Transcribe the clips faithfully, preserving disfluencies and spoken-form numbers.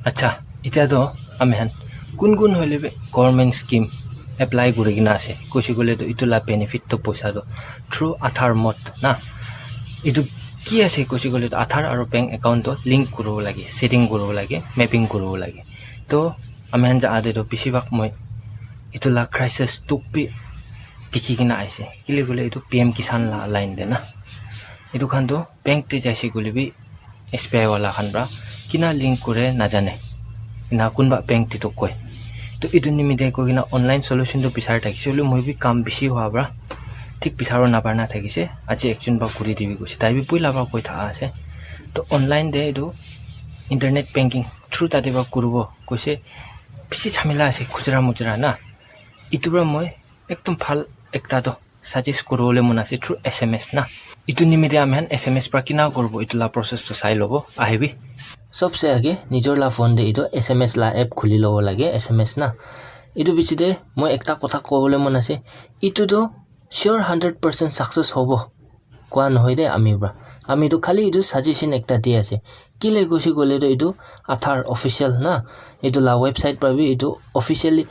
Acha, etiya toh amikhan kun kun hoile bi government scheme apply kuri kena ase. Koise koile toh etu la benefit toh poisa toh through Aadhaar mode na. Etu ki ase koise koile toh Aadhaar aru bank account toh link kuribo lage, setting kuribo lage, mapping kuribo lage. Toh amikhan jaga te toh bishi bhag moi etu la crisis toh bi dikhi kena aise. Kile koile etu P M Kisan la line te na. Etu khan toh bank te jaise koile bi S B I wala khan pra kina link kure najane. Ena kunba bank te toh koi. Toh etu nimite koi kena online solution toh bisari thakise hoile moi bi kam bishi hwa pra thik bisaribo napara na thakise. Aji ekjon pra kuri dibi koise. Tai bi puila pra koi thaka ase. Toh online te etu internet banking through tate pra kuribo koise. Bishi jhamela ase khujra mujra na. Etu pra moi ekdom bhal ekta toh suggest kuribole mon ase through S M S na. Etu nimite amikhan S M S pra kina kuribo etu la process toh sai lobo ahibi. Sobse age nijor la phone te etu S M S la app khuli lobo lage, S M S na. Etu bichi te moi ekta kotha kobole mon ase. Etu toh sure hundred percent success hobo koa nohoi de ami pra. Ami toh khali etu suggestion ekta di ase. Kile koise koile toh etu Aadhaar official na. Etu la website pra bi etu officially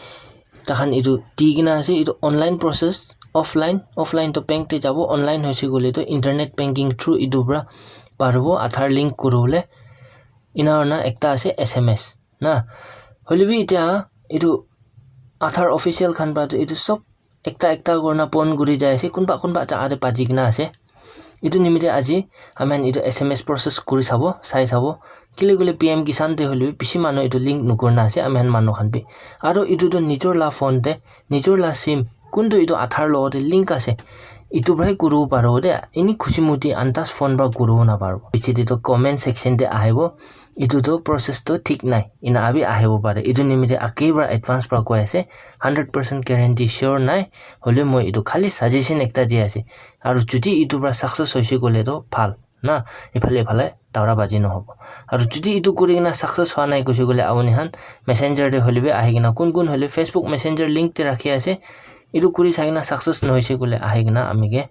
takhan etu di kena ase, etu online process, offline, offline toh bank te jabo, online hoise koile toh internet banking through etu pra paribo, Aadhaar link kuribole. Ena hoina ekta ase S M S na. Hoile bi etiya etu Aadhaar official khan pra toh etu sob ekta ekta kurina pon kuri jai ase, kunba kunba jaga te baji kena ase. Etu nimite aji amikhan etu S M S process kuri sabo, sai sabo. Kile koile P M Kisan te hoile bi bishi manu etu link nukurina ase, amikhan manu khan bi. Aru etu toh nijor la phone te, nijor la sim, kuntu etu Aadhaar logote link ase, etu para kuribo paribo de. Eni khushi muti andas phone para kuribo naparibo. Piche te toh comment section te ahibo. Etu toh process toh thik nai, ena abi ahibo pare. Etu nimite age para advance para koi ase, hundred percent guarantee sure nai. Hoile moi etu khali suggestion ekta di ase. Aru jodi etu para success hoise koile toh bhal na, ephale ephale daura baji nohobo. Aru jodi etu kuri kena success hwa nai koise koile, apuni khan messenger te hoile bi ahi kena, kun kun hoile Facebook messenger link te rakhi ase, etu kuri sai kena success nohoise koile ahi kena ami ke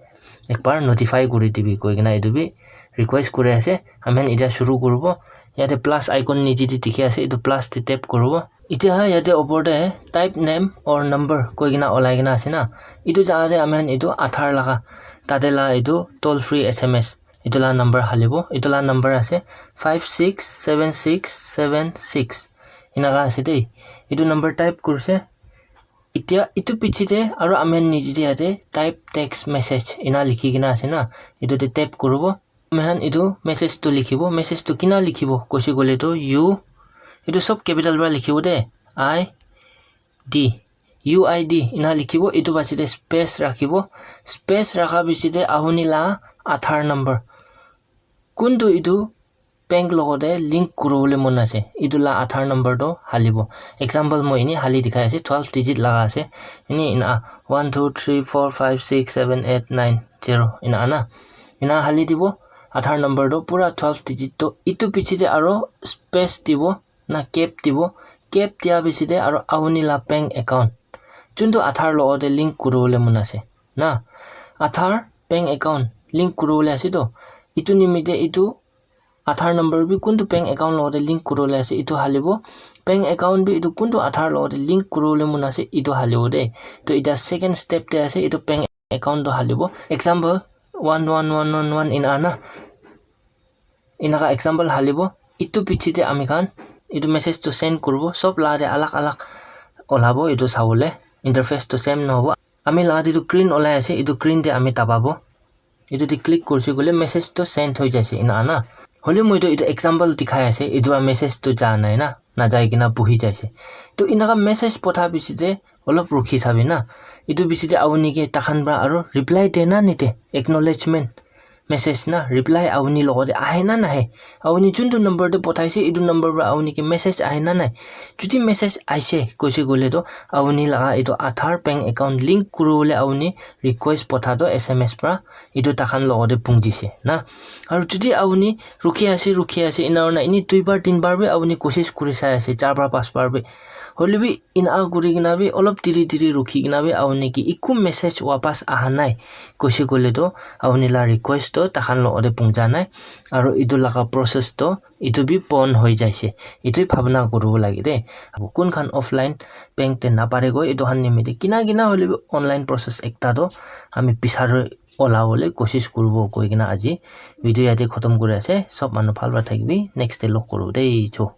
ekbar notify kuri dibi koi kena etu bi request kuri ase. Ami khan etia shuru kuribo. Yate plus icon niche te dikhi ase, etu plus te tap kuribo. Etia yate opor te type name or number koi kena olai kena ase na. Etu jaga te ami khan etu Aadhaar laga tate la etu toll free S M S, etu la number halibo. Etu la number ase five six seven six seven six. Enaka ase de. Etu number type kurise. Etia etu piche te aru ami khan niche te yate type text message ena likhi kena ase na. Etu te tap kuribo. Ami khan etu message tu likhibo, message tu kina likhibo koise koile tu U, etu sob capital para likhibo de, I D, U I D ena likhibo. Etu piche te space rakhibo, space rakha piche te apuni la Aadhaar number kuntu etu bank logote link kuribole mon ase, etu la Aadhaar number tu halibo. Example moi eni hali dikhai ase, twelve digit laga ase, eni ena one two three four five six seven eight nine zero ena ana. Ena hali dibo, Aadhaar number toh pura twelve digit toh etu piche te aro space dibo na gap dibo, gap dia piche te aro apuni la bank account juntu Aadhaar logote link kuribole mon ase na, Aadhaar bank account link kuribole ase toh, etu nimite etu Aadhaar number bi kuntu bank account logote link kuribole ase etu halibo, bank account bi etu kuntu Aadhaar logote link kuribole mon ase etu halibo de. Toh etia second step te ase, etu bank account toh halibo. Example, one one one one one ena ana. Enaka example halibo. Etu piche te ami khan etu message toh send kuribo. Sob laga te alag alag olabo etu sabole. Interface toh same nohobo. Ami laga te etu green olai ase, etu green te ami dababo. Etu te click kurise koile message toh send hoi jaise ena ana. Hoile moi toh etu example dikhai ase, etu para message toh ja nai na, najai kena bohi jaise. Toh enaka message potha piche te olop rukhi sabi na. Etu piche te apuni ke takhan para aro reply de na nide, acknowledgement message na reply apuni logote ahe na nahe. Apuni juntu number te pothaise, etu number para apuni ke message ahe na nai. Jodi message aise koise koile toh apuni laga etu Aadhaar bank account link kuribole apuni request potha toh S M S para etu takhan logote pungjise na. Aru jodi apuni rukhi ase, rukhi ase, ena hoina eni dui bar, tin bar bi apuni koshish kuri sai ase, char bar, panch bar bi. Hoile bi ena kuri kena bi olop diri diri rukhi kena bi apuni ke eku message wapas aha nai koise koile toh apuni la request toh takhan logote puncha nai. Aro etu laga process toh etu bi pon hoi jaise. Etu bhabna kuribo lage de. Abo kun khan offline bank te napare koi etu khan nimite kina kina hoile bi online process ekta toh ami bisari ola bole kosis kuribo koi kena aji video yate khotom kuri ase. Sob manu bhal para thakibi, next te log kuribo de cho.